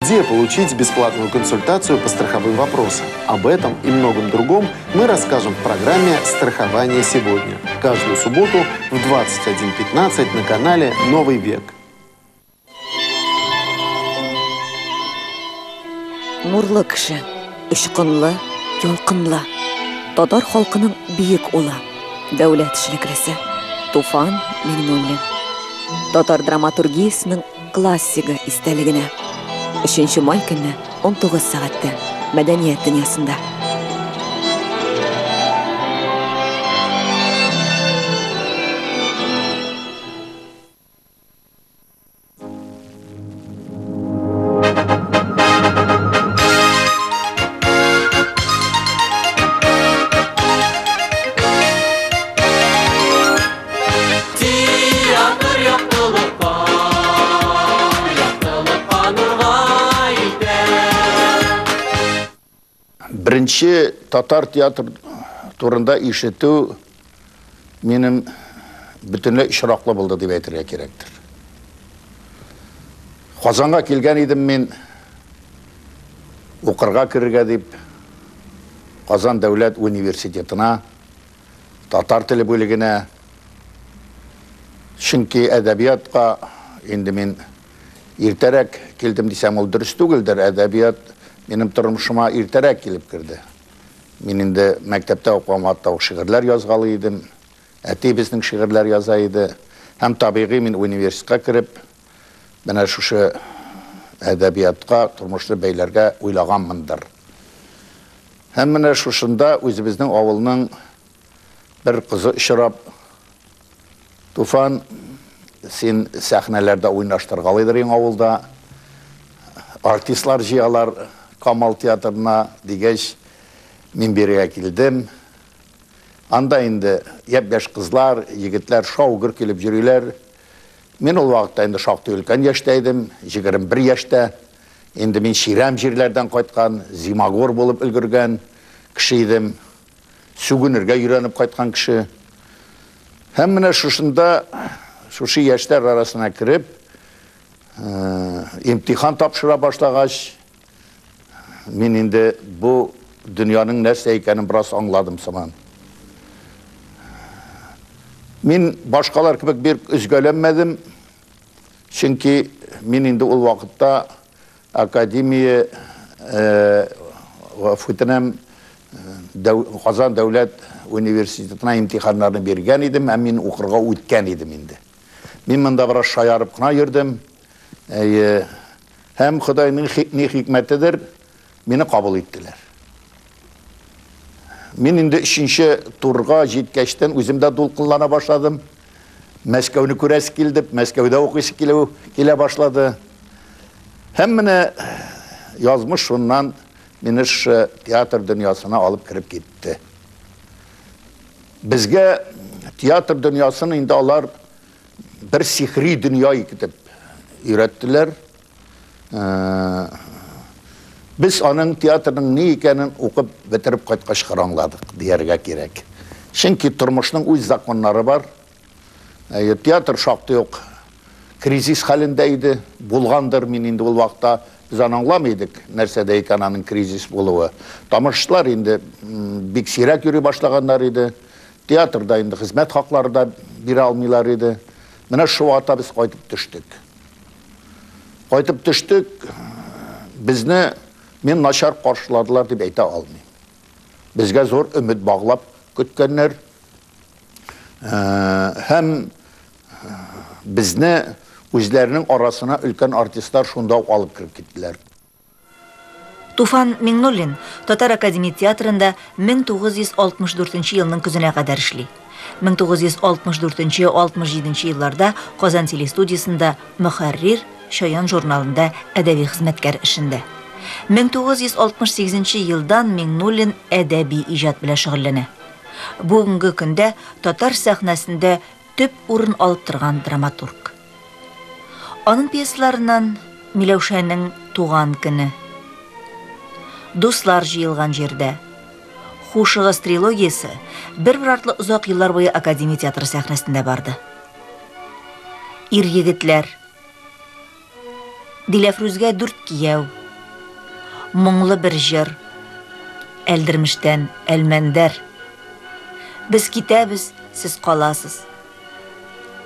Где получить бесплатную консультацию по страховым вопросам? Об этом и многом другом мы расскажем в программе «Страхование сегодня». Каждую субботу в 21:15 на канале «Новый век». Нурлы кеше, очкынлы, ялкынлы. Татар халкының бөек улы, дәүләт эшлеклесе Туфан Миңнуллин. Татар драматургиясенең классигы истәлегенә. 3 май көнне 19 сәгатьтә Мәдәният дөньясында. Театр яктылыкка, яктылыкка нурга илтә. Беренче татар театр турында ишетү минем бөтенләй очраклы булды дип әйтергә кирәктер. Казанга килгән идем мин укырга керергә дип, Казан дәүләт университетына, татар теле бүлегенә. Чөнки әдәбиятка инде мин иртәрәк килдем дисәм, ул дөрес түгелдер. Әдәбият минем тормышыма иртәрәк килеп керде. Мин инде мәктәптә укыган вакытта ук шигырьләр язгалый идем. Әти безнең шигырьләр яза иде. Һәм табигый мин университетка кереп, менә шушы әдәбиятка тормышны бәйләргә уйлаганмындыр. Һәм менә шушында үзебезнең авылның бер кызы очрап, Туфан, син сәхнәләрдә уйнаштыргалыйдыр авылда, артистлар җыялар Камал театрына дигәч, мин бирегә килдем. Анда инде япь-яшь кызлар, егетләр шау-гөр килеп йөриләр. Мин ул вакытта инде шактый өлкән яшьтә идем, 21 яшьтә. Инде мин чирәм җирләрдән кайткан, зимагор булып өлгергән кеше идем. Сүгенергә өйрәнеп кайткан кеше. Һәм менә шушында, шушы яшьләр арасына кереп, имтихан тапшыра башлагач, мин инде бу дөньяның нәрсә икәнен бераз аңладым сыман. Мин башкалар кебек бик өзгәләнмәдем, чөнки мин инде ул вакытта академия, гафу итәм, Казан дәүләт университетына имтиханнарны биргән идем, һәм мин укырга үткән идем инде. Мин монда бераз шаярып кына йөрдем. Әйе, һәм Ходайның ни хикмәтедер, мине кабул иттеләр. Мин инде өченче турга җиткәчтән үзем дә дулкынлана башладым. Мәскәүне күрәсе килде, Мәскәүдә укыйсы килә башлады. Һәм менә язмыш шуннан мине шушы театр дөньясына алып кереп китте. Безгә театр дөньясын инде алар бер сихри дөнья итеп өйрәттеләр. Без аның театрның ни икәнен укып бетереп кайткач кына аңладык дияргә кирәк. Чөнки тормышның үз законнары бар. Театр шактый ук кризис хәлендә иде. Булгандыр, мин инде ул вакытта без аны аңламый идек, нәрсәдә икән аның кризис булуы. Тамашачылар инде бик сирәк йөри башлаганнар иде. Театрда инде хезмәт хаклары да бирә алмыйлар иде. Менә шул вакытта без кайтып төштек. Кайтып төштек, безне мин начар каршыладылар дип әйтә алмыйм. Безгә зур өмет баглап көткәннәр. Һәм безне үзләренең арасына өлкән артистлар шунда ук алып кереп киттеләр. Туфан Миңнуллин Татар академия театрында мең тугыз йөз алтмыш дүртенче елның көзенә кадәр эшли. Мең тугыз йөз алтмыш дүртенче, алтмыш җиденче елларда Казан телестудиясендә мөхәррир, Чаян журналында әдәби хезмәткәр эшендә. Мең тугыз йөз алтмыш сигезенче елдан Миңнуллин әдәби иҗат белән шөгыльләнә. Бүгенге көндә татар сәхнәсендә төп урын алып торган драматург. Аның пьесаларыннан Миләүшәнең туган көне, Дуслар җыелган җирдә, Хушыгыз трилогиясе бер-бер артлы озак еллар буе Академия театры сәхнәсендә барды. Ир егетләр, Диләфрүзгә дүрт кияү, Моңлы бер җыр, Әлдермештән Әлмәндәр. Без китәбез, сез каласыз.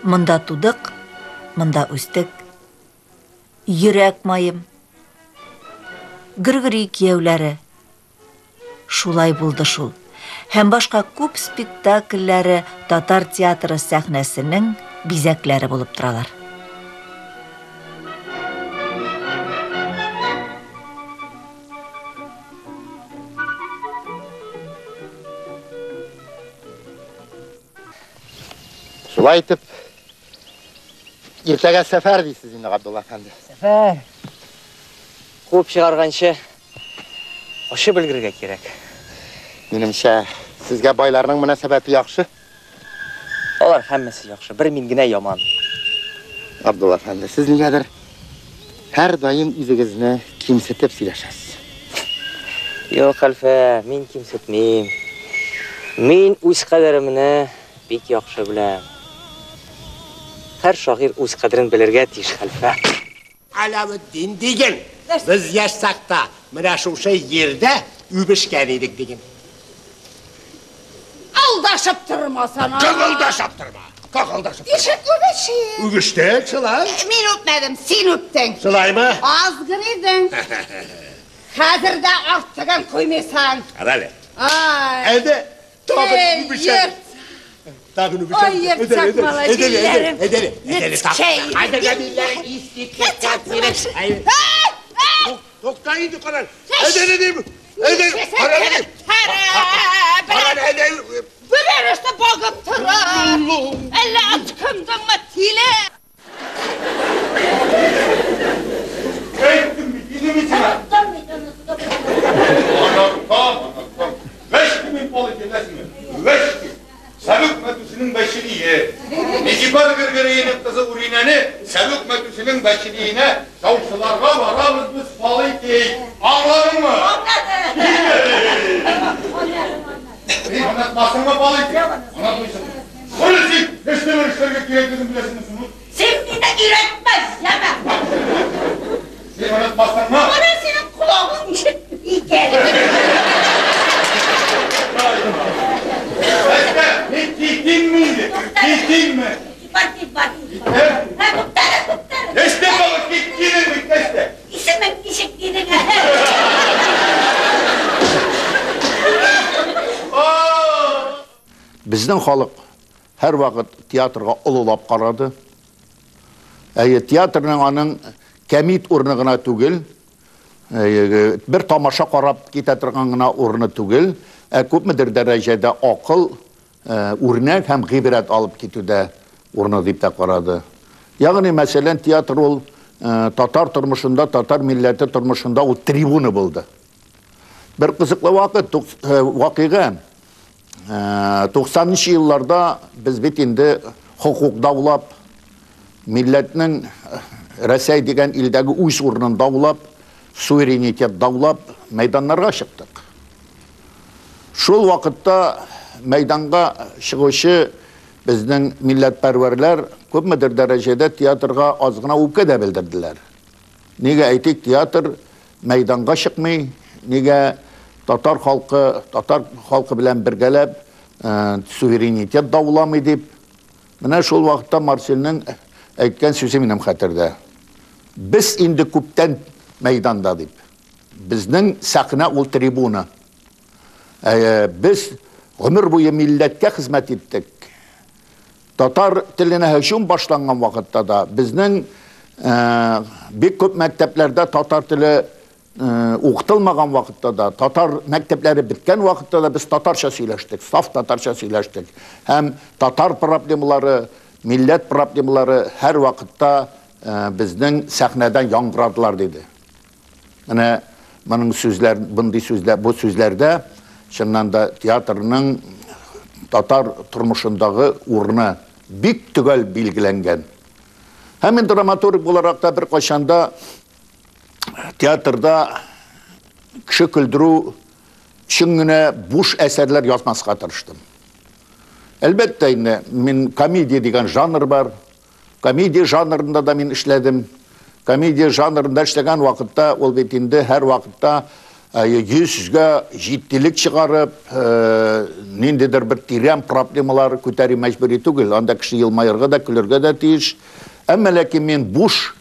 Монда тудык, монда үстек. Йөрәк маем. Гөргөри кияүләре. Шулай булды шул. Һәм башка күп спектакльләре татар театры сәхнәсенең бизәкләре булып торалар. Шулай итеп, иртәгә сәфәр дисез инде, Габдулла әфәнде. Сәфәр. Куып чыгарганчы ачып өлгерергә кирәк. Минемчә, сезгә байларның мөнәсәбәте яхшы. Алар һәммәсе яхшы, бер мин генә яман. Абдулла әфәнде, сез нигәдер һәрдаим үзегезне кимсетеп сөйләшәсез. Юк, хәлфә, мин кимсетмим. Мин үз кадеремне бик яхшы беләм. Һәр шагыйрь үз кадерен белергә тиеш, хәлфә. Аләветдин диген, без яшь чакта менә шушы җирдә үбешкән идек диген. Алдашып тормасана. Кагылдашып торма. Кагылдашып торма. Ишек үбешик. Үбештек, шулай. Мин үпмәдем, син үптең. Шулаймы? Азгын идең. Хәзер дә артыгын куймыйсың. Кара әле. Ай. Әйдә, тагын Эй, үбешәбез. йорт. Тагын үбешәбез. Ай, йортсак малай, җилләрем. Әйдә, әйдә, тагын. Йорткәй. Әйдә, җилләрең искиткеч Катмыш. Әйдә. Тукта инде, кара. Әйдә, әйдә. Әйдә, кара әле. Кара әле. Бер эшне багып тора. Әллә ычкындыңмы, тиле? Әйттем бит, инде сиңа. Анаттам, анаттам. Вәш кемин пал итәсеңме? Вәш кем. Сәбүк мәтүсенең бәширие. Никифор Григорьевның кызы Уринәне Сәбүк мәтүсенең бәшириенә яучыларга барабыз без пал итик. Аңладыңмы? Аңладым. Син анатмасыңмы пал итик? Анатмыйсың. Моны син нәрсәләр эшләргә кирәклеген беләсеңме соң? Син мине өйрәтмә, яме. Син анатмасыңмы? Моны синең колагың ишетми икән. Әйдә, мин китимме инде? Китимме? Бар кит, бар кит. Китәм. Һә, туктале, туктале. Нәрсә балык киттең бит, нәрсә? Исемең ничек дидең? Безнең халык һәрвакыт театрга олылап карады. Әйе, театрның аның кәмит урыны гына түгел, бер тамаша карап китә торган гына урыны түгел, ә күпмедер дәрәҗәдә акыл, үрнәк һәм гыйбрәт алып китүдә урыны дип тә карады. Ягъни, мәсәлән, театр ул татар тормышында, татар милләте тормышында ул трибуна булды. Бер кызыклы вакыт, вакыйга. 90нчы елларда без бит инде хокук даулап, милләтнең Рәсәй дигән илдәге үз урынын даулап, суверенитет даулап мәйданнарга чыктык. Шул вакытта мәйданга чыгучы безнең милләтпәрвәрләр күпмедер дәрәҗәдә театрга аз гына үпкә дә белдерделәр. Нигә әйтик, театр мәйданга чыкмый, нигә татар халкы, татар халкы белән бергәләп суверенитет дауламый дип. Менә шул вакытта Марсельнең әйткән сүзе минем хәтердә. Без инде күптән мәйданда дип. Безнең сәхнә ул трибуна. Без гомер буе милләткә хезмәт иттек. Татар теленә һөҗүм башланган вакытта да безнең бик күп мәктәпләрдә татар теле укытылмаган вакытта да, татар мәктәпләре беткән вакытта да без татарча сөйләштек, саф татарча сөйләштек. Һәм татар проблемалары, милләт проблемалары һәр вакытта безнең сәхнәдән яңгырадылар диде. Менә моның сүзләр, мондый сүзләр, бу сүзләрдә чыннан да театрның татар тормышындагы урыны бик төгәл билгеләнгән. Һәм мин драматург буларак та бер кайчанда театрда кеше көлдерү өчен генә буш әсәрләр язмаска тырыштым. Әлбәттә инде, мин комедия дигән жанр бар. Комедия жанрында да мин эшләдем. Комедия жанрында эшләгән вакытта ул бит инде һәр вакытта йөзгә җитдилек чыгарып, ниндидер бер тирән проблемалар күтәрү мәҗбүри түгел. Анда кеше елмаерга да, көлергә дә тиеш. Әмма ләкин мин буш,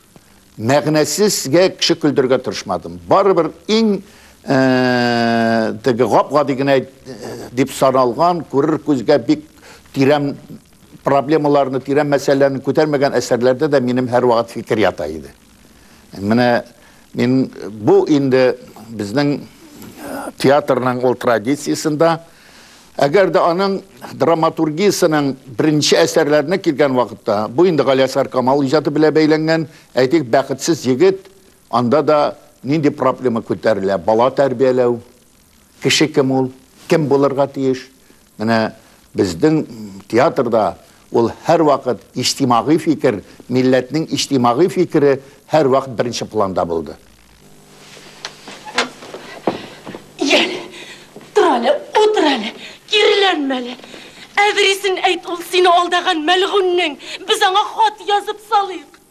мәгънәсезгә кеше көлдерергә тырышмадым. Барыбер иң теге гап-гади генә дип саналган, күрер күзгә бик тирән проблемаларны, тирән мәсьәләләрне күтәрмәгән әсәрләрдә дә минем һәрвакыт фикер ята иде. Менә мин бу инде безнең театрның ул традициясендә, әгәр дә аның драматургиясенең беренче әсәрләренә килгән вакытта, бу инде Галиәсгар Камал иҗаты белән бәйләнгән, әйтик, Бәхетсез егет, анда да нинди проблема күтәрелә? Бала тәрбияләү, кеше кем ул, кем булырга тиеш? Менә безнең театрда ул һәрвакыт иҗтимагый фикер, милләтнең иҗтимагый фикере һәрвакыт беренче планда булды. Яле, тор әле, утыр әле, киреләнмә әле. Әдрисен әйт ул сине алдаган мәлгуньнең, без аңа хат язып салыйк.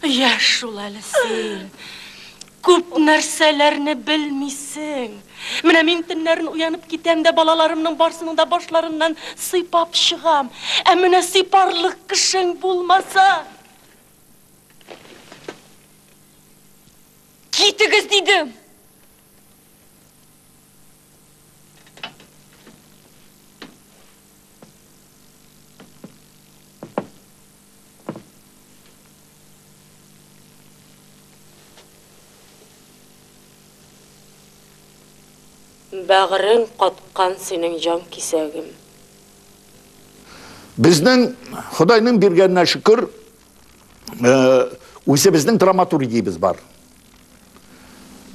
Яшь шул әле син. Күп нәрсәләрне белмисең. Менә мин төннәрен уянып китәм дә балаларымның барсының да башларыннан сыйпап чыгам. Ә менә сыйпарлык кешең булмаса. Китегез, дидем! Бәгырең каткан синең җан кисәгем. Безнең Ходайның биргәненә шөкер, үзебезнең драматургиябез бар.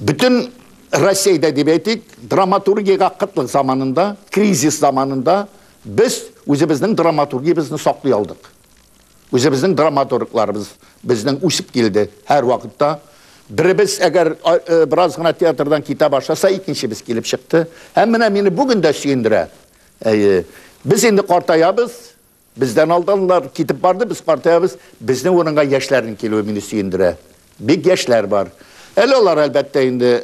Бөтен Россиядә дип әйтик, драматургиягә кытлык заманында, кризис заманында без үзебезнең драматургиябезне саклый алдык. Үзебезнең драматургларыбыз безнең үсеп килде һәр вакытта. Беребез әгәр бераз гына театрдан китә башласа, икенчебез килеп чыкты. Һәм менә мине бүген дә сөендерә. Әйе. Без инде картаябыз, бездән алданлар китеп барды, без картаябыз. Безнең урынга яшьләрнең килүе мине сөендерә. Бик яшьләр бар. Әле алар, әлбәттә, инде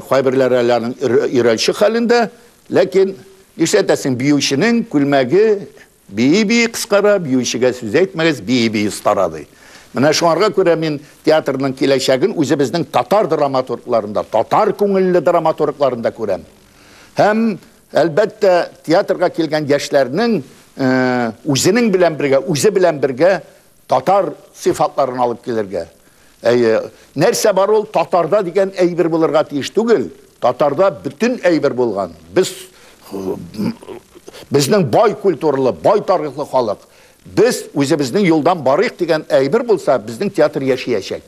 кайберләре әле аның өйрәнчек хәлендә, ләкин нишләтәсең, биюченең күлмәге бии-бии кыскара, биючегә сүз әйтмәгез, бии-бии остара, ди. Менә шуңарга күрә мин театрның киләчәген үзебезнең татар драматургларында, татар күңелле драматургларында күрәм. Һәм, әлбәттә, театрга килгән яшьләрнең үзенең белән бергә, үзе белән бергә татар сыйфатларын алып килергә. Әйе, нәрсә бар ул татарда дигән әйбер булырга тиеш түгел. Татарда бөтен әйбер булган. Без безнең бай культуралы, бай тарихлы халык. Без үзебезнең юлдан барыйк дигән әйбер булса, безнең театр яшәячәк.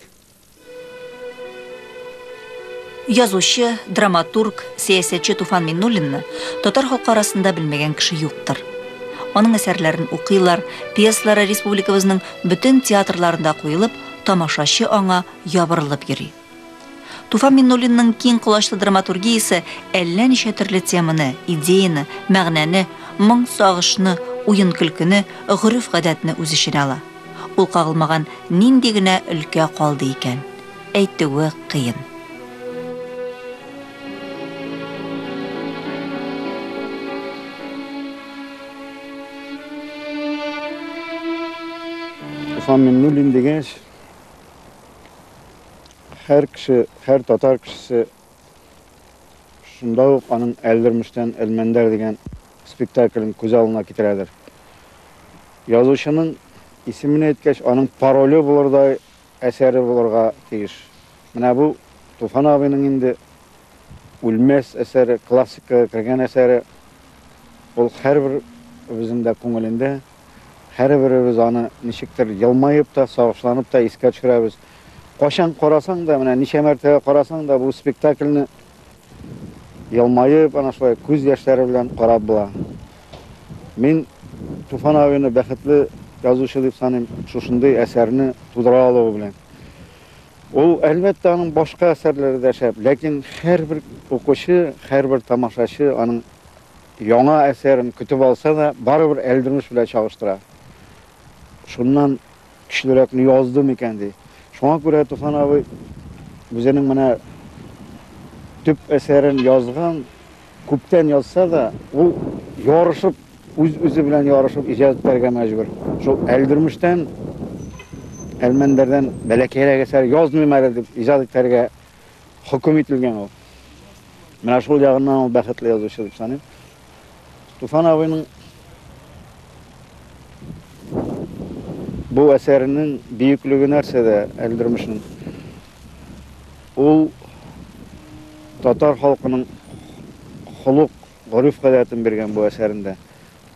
Язучы, драматург, сәясәтче Туфан Миңнуллинны татар халкы арасында белмәгән кеше юктыр. Аның әсәрләрен укыйлар, пьесалары республикабызның бөтен театрларында куелып, тамашачы аңа ябырылып йөри. Туфан Миңнуллинның киң колачлы драматургиясе әллә ничә төрле теманы, идеяны, мәгънәне, моң-сагышны, уен-көлкене, гореф-гадәтне үз эченә ала. Ул кагылмаган нинди генә өлкә калды икән? Әйтүе кыен. Туфан Миңнуллин дигәч, һәр кеше, һәр татар кешесе шунда ук аның Әлдермештән Әлмәндәр дигән спектаклен күз алдына китерәдер. Язучының исемен әйткәч, аның пароле булырдай әсәре булырга тиеш. Менә бу Туфан абыйның инде үлмәс әсәре, классикага кергән әсәре. Ул һәрбер безнең дә күңелендә, һәрберебез аны ничектер елмаеп та, сагышланып та искә төшерәбез. Кайчан карасаң да, менә ничә мәртәбә карасаң да, бу спектакльне елмаеп, ана шулай күз яшьләре белән карап була. Мин Туфан абыйны бәхетле язучы дип саныйм, шушындый әсәрне тудыра алуы белән. Ул, әлбәттә, аның башка әсәрләре дә шәп, ләкин һәрбер укучы, һәрбер тамашачы аның яңа әсәрен көтеп алса да, барыбер Әлдермеш белән чагыштыра. шуннан көчлерәкне яздым икән ди. Шуңа күрә Туфан абый үзенең менә төп әсәрен язган, күптән язса да, ул ярышып, үз-үзе белән ярышып иҗат итәргә мәҗбүр. Шул Әлдермештән, Әлмәндәрдән бәләкәйрәк әсәр язмыйм әле дип иҗат итәргә хөкем ителгән ул. Менә шул ягыннан ул бәхетле язучы дип саныйм. Туфан абыйның бу әсәренең бөеклеге нәрсәдә, Әлдермешнең? Ул татар халкының холык, гореф-гадәтен биргән бу әсәрендә.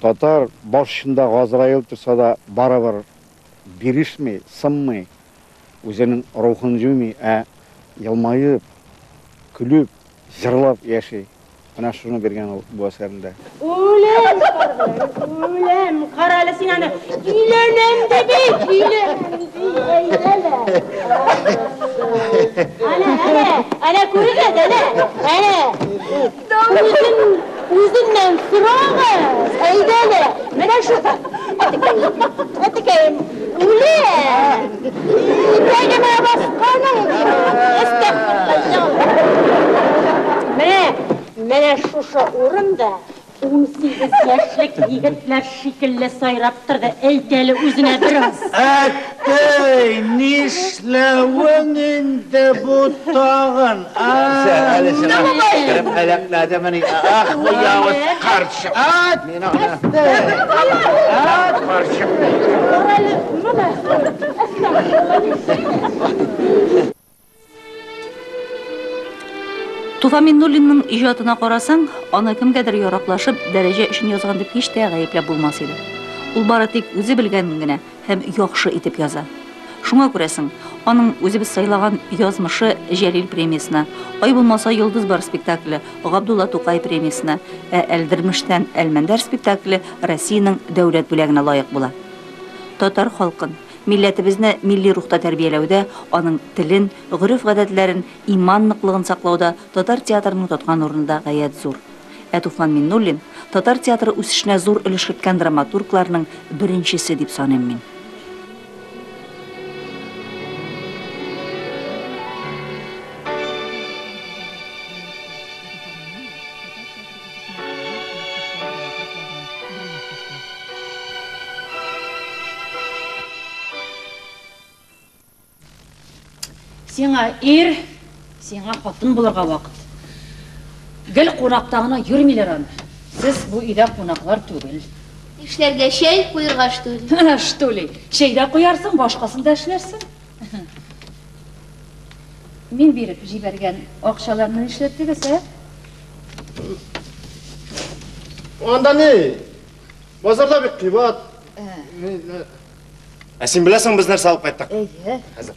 Татар баш очында Газраил торса да, барыбер бирешми, сынмый, үзенең рухын җуймый, ә елмаеп, көлеп, җырлап яши. Менә шуны биргән ул бу әсәрендә. Үләм, каргалым, үләм. Кара әле син аны. Өйләнәм ди бит, өйләнәм ди. Әйдә лә. Әнә, әнә, әнә күрегез, әнә, әнә. Үзен, үзеннән сорагыз. Әйдә лә. Менә шу. Әтекәем, әтекәем, үләм. Итәгемә басканың ди. Әстәгъфирулла. Менә, менә шушы урында 18 яшьлек егетләр шикелле сайрап торды. Әйт әле үзенә бераз. Әттәй, нишләвең инде бу тагын, а? Әле сиңа кереп әләкләдемени? Ах, бу явыз карчык. Әттәй! Карчык. Карале, моны. Әстәгъфирулла. Туфан Миңнуллинның иҗатына карасаң, аны кемгәдер яраклашып, дәрәҗә өчен язган дип һич тә гаепләп булмас иде. Ул бары тик үзе белгәнен генә һәм яхшы итеп яза. Шуңа күрәсең, аның үзебез сайлаган язмышы Җәлил премиясенә, Ай булмаса йолдыз бар спектакле Габдулла Тукай премиясенә, ә Әлдермештән Әлмәндәр спектакле Россиянең дәүләт бүләгенә лаек була. Татар халкын, милләтебезне милли рухта тәрбияләүдә, аның телен, гореф-гадәтләрен, иман ныклыгын саклауда татар театрының тоткан урыны да гаять зур. Ә Туфан Миңнуллин, татар театры үсешенә зур өлеш керткән драматургларның беренчесе дип саныйм мин. Сиңа ир, сиңа хатын булырга вакыт. Гел кунакта гына йөрмиләр аны. Сез бу өйдә кунаклар түгел. Эшләргә чәй куерга что ли? Что ли? Чәй дә куярсың, башкасын да эшләрсең. Мин биреп җибәргән акчаларны нишләттегез, ә? Анда ни? Базарда бик кыйбат. Ә син беләсең, без нәрсә алып кайттык? Әйе. Хәзер.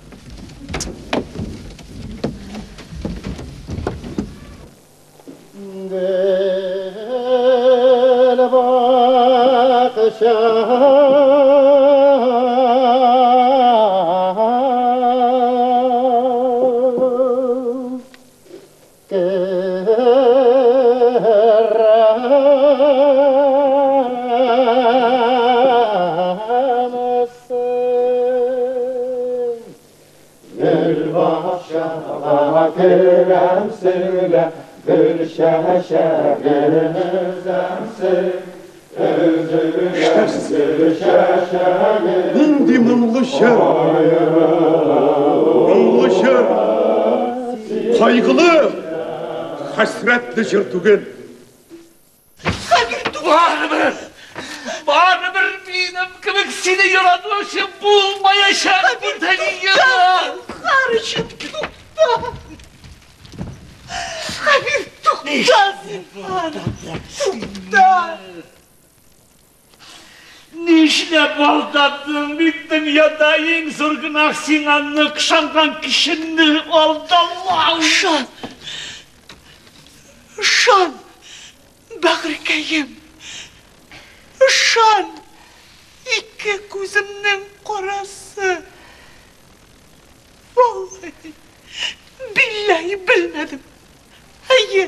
Нинди моңлы җыр! Моңлы җыр! Кайгылы, хәсрәтле җыр түгел. Барыбер, барыбер минем кебек сине яратучы булмаячак бу дөньяда. Зинһар өчен тукта. Хәбир, тукта, зинһар. Тукта. Нишләп алдадың бит дөньяда иң зур гөнаһ сиңа нык ышанган кешене алдалау. Ышан. Ышан, бәгырькәем. Ышан, ике күземнең карасы. Валлаһи, билләһи белмәдем. Әйе,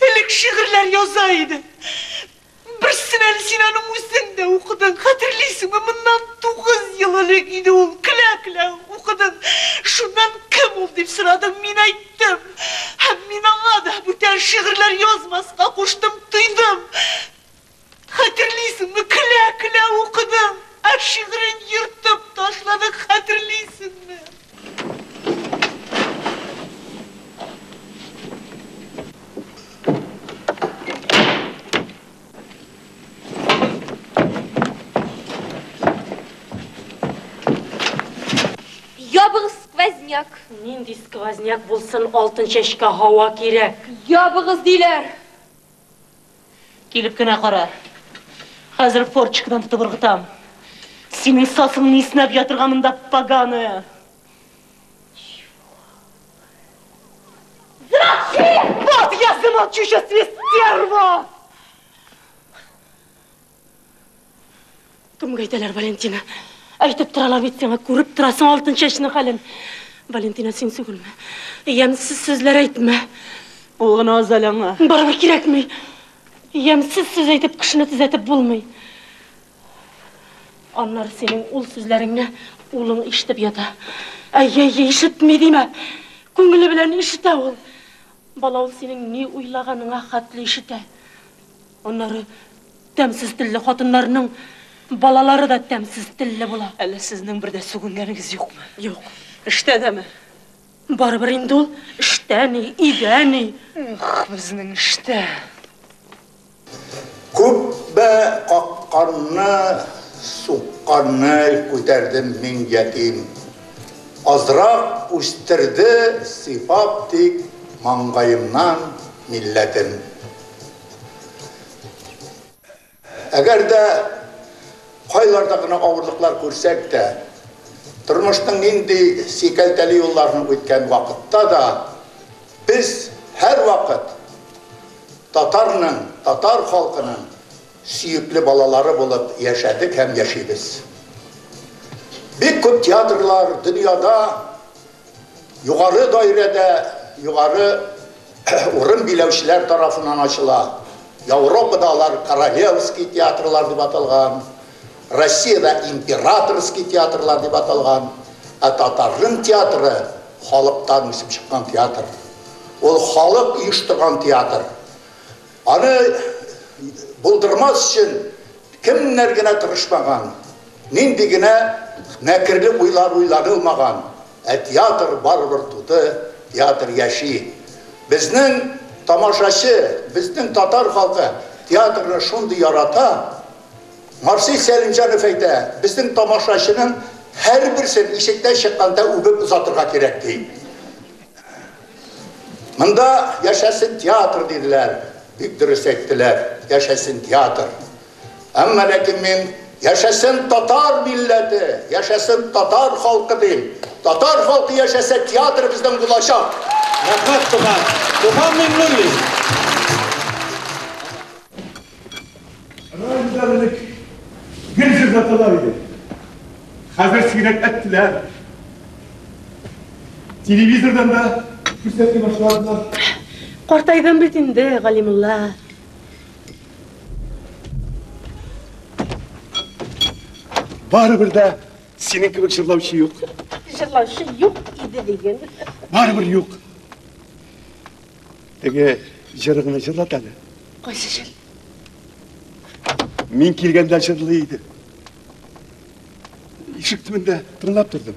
элек шигырьләр яза иде. Берсенә Әле син аны үзең дә укыдың, хәтерлисеңме? Моннан 9 ел элек иде ул, көлә-көлә укыдың. Шуннан кем ул дип сорадың, мин әйттем. Һәм мин аңа да бүтән шигырьләр язмаска куштым, тыйдым. Хәтерлисеңме, көлә-көлә укыдың, ә шигырен ертып ташладың, хәтерлисеңме? Ябыгыз сквозняк. Нинди сквозняк булсын, алтын чәчкә һава кирәк. Ябыгыз диләр. Килеп кенә кара. Хәзер форчикадан тотып ыргытам. Синең сасыңны иснәп ятырга монда поганая. Замолчи! Вот я замолчу сейчас тебе, стерва! Кемгә әйтәләр, Валентина? Әйтеп торалар бит сиңа, күреп торасың алтын чәчнең хәлен. Валентина, син сүгенмә. Ямьсез сүзләр әйтмә. Ул гына аз әле аңа. Барыбер кирәкми. Ямьсез сүз әйтеп кешене төзәтеп булмый. Аннары синең ул сүзләреңне улың ишетеп ята. Әй-әй, ишетми димә. Күңеле белән ишетә ул. Бала ул синең ни уйлаганыңа хәтле ишетә. Аннары тәмсез телле хатыннарның балалары да тәмсез телле була. Әллә сезнең бер дә сүгенгәнегез юкмы? Юк. Эштә дәме? Барыбер инде ул эштә ни, өйдә ни. Эх, безнең эштә. Күпме какканны, сукканны күтәрдем мин ятим. Азрак үстерде сыйпап тик маңгаемнан милләтем. Әгәр дә кайларда гына авырлыклар күрсәк тә, тормышның нинди сикәлтәле юлларын үткән вакытта да без һәрвакыт татарның, татар халкының сөекле балалары булып яшәдек һәм яшибез. Бик күп театрлар дөньяда югары даирәдә, югары урын биләүчеләр тарафыннан ачыла. Европада алар королевский театрлар дип аталган, Россиядә императорский театрлар дип аталган, ә татарның театры халыктан үсеп чыккан театр. Ул халык оештырган театр. Аны булдырмас өчен кемнәр генә тырышмаган, нинди генә мәкерле уйлар уйланылмаган, ә театр барыбер туды, театр яши. Безнең тамашачы, безнең татар халкы театрны шундый ярата. Марсель Сәлимҗанов әйтә, безнең тамашачының һәрберсен ишектән чыкканда үбеп озатырга кирәк ди. Монда яшәсен театр диделәр, бик дөрес әйттеләр, яшәсен театр. Әмма ләкин мин яшәсен татар милләте, яшәсен татар халкы дим. Татар халкы яшәсә, театр безнең булачак. Рәхмәт, Туфан. Туфан Миңнуллин. Радиодан элек гел җырлаталар иде. Хәзер сирәкләттеләр. Телевизордан да күрсәтми башладылар. Картайдым бит инде, Галимулла. Барыбер дә синең кебек җырлаучы юк. Җырлаучы юк иде диген. Барыбер юк. Теге җырыңны җырлат әле. Кайсы җыр? Мин килгәндә җырлый иде. Ишек төбендә тыңлап тордым.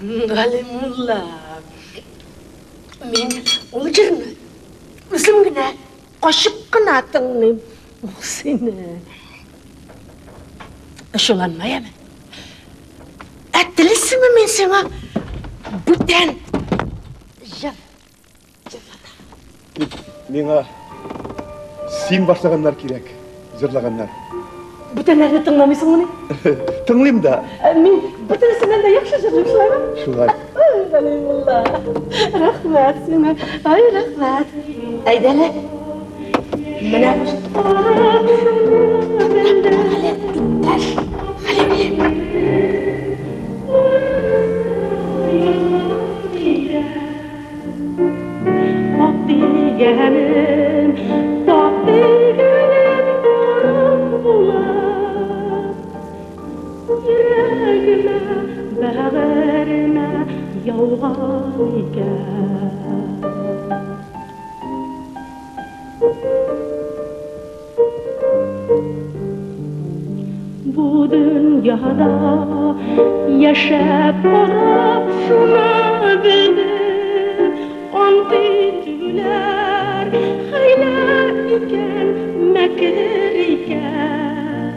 Галимулла, мин ул җырны үзем генә качып кына тыңлыйм. Ул сине ачуланма, яме. Ә телисеңме мин сиңа бүтән җыр җырлатам? Тик миңа син башлаганнар кирәк, җырлаганнар. Бүтәннәрне тыңламыйсыңмыни? Тыңлыйм да. Мин бөтенесеннән дә яхшы җырлыйм, шулаймы? Шулай. Ай, Галимулла, рәхмәт сиңа. Ай, рәхмәт. Әйдә әле. Менә әле, иптәш Галимулла. Ак дигәнем, так дигәнем караңгы. Яуган икән. Бу дөньяда яшәп карап шуны белдем, ант итүләр хәйлә икән, мәкер икән.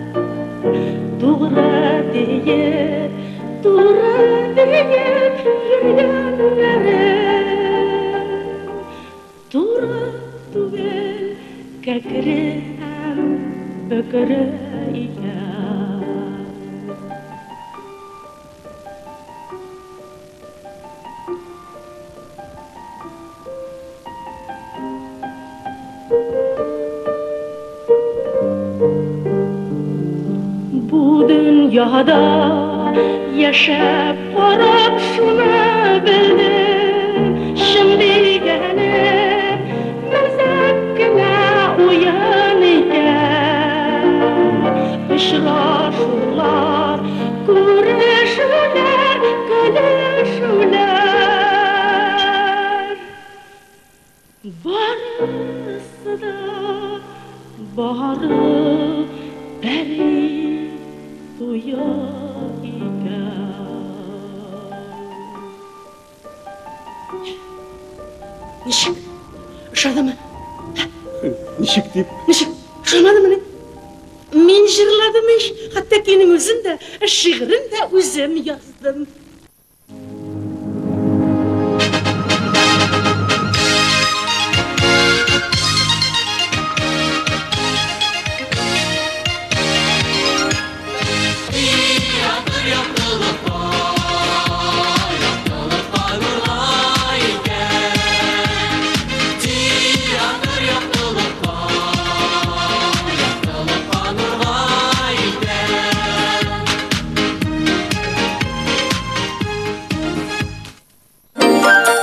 Тугры диеп, туры диеп йөргәннәре туры түгел, кәкре һәм бөкре икән. Бу дөньяда яшәп карап шуны белдем, чын дигәне мәзәк кенә уен икән. Очрашулар, күрешүләр, көлешүләр барысы да бары пәри туе икән. Ничек? Ошадымы? Ничек дип? Ничек? Ошамадымы? Мин җырладым ич, хәтта көйнең үзен дә, шигырен дә үзем яздым.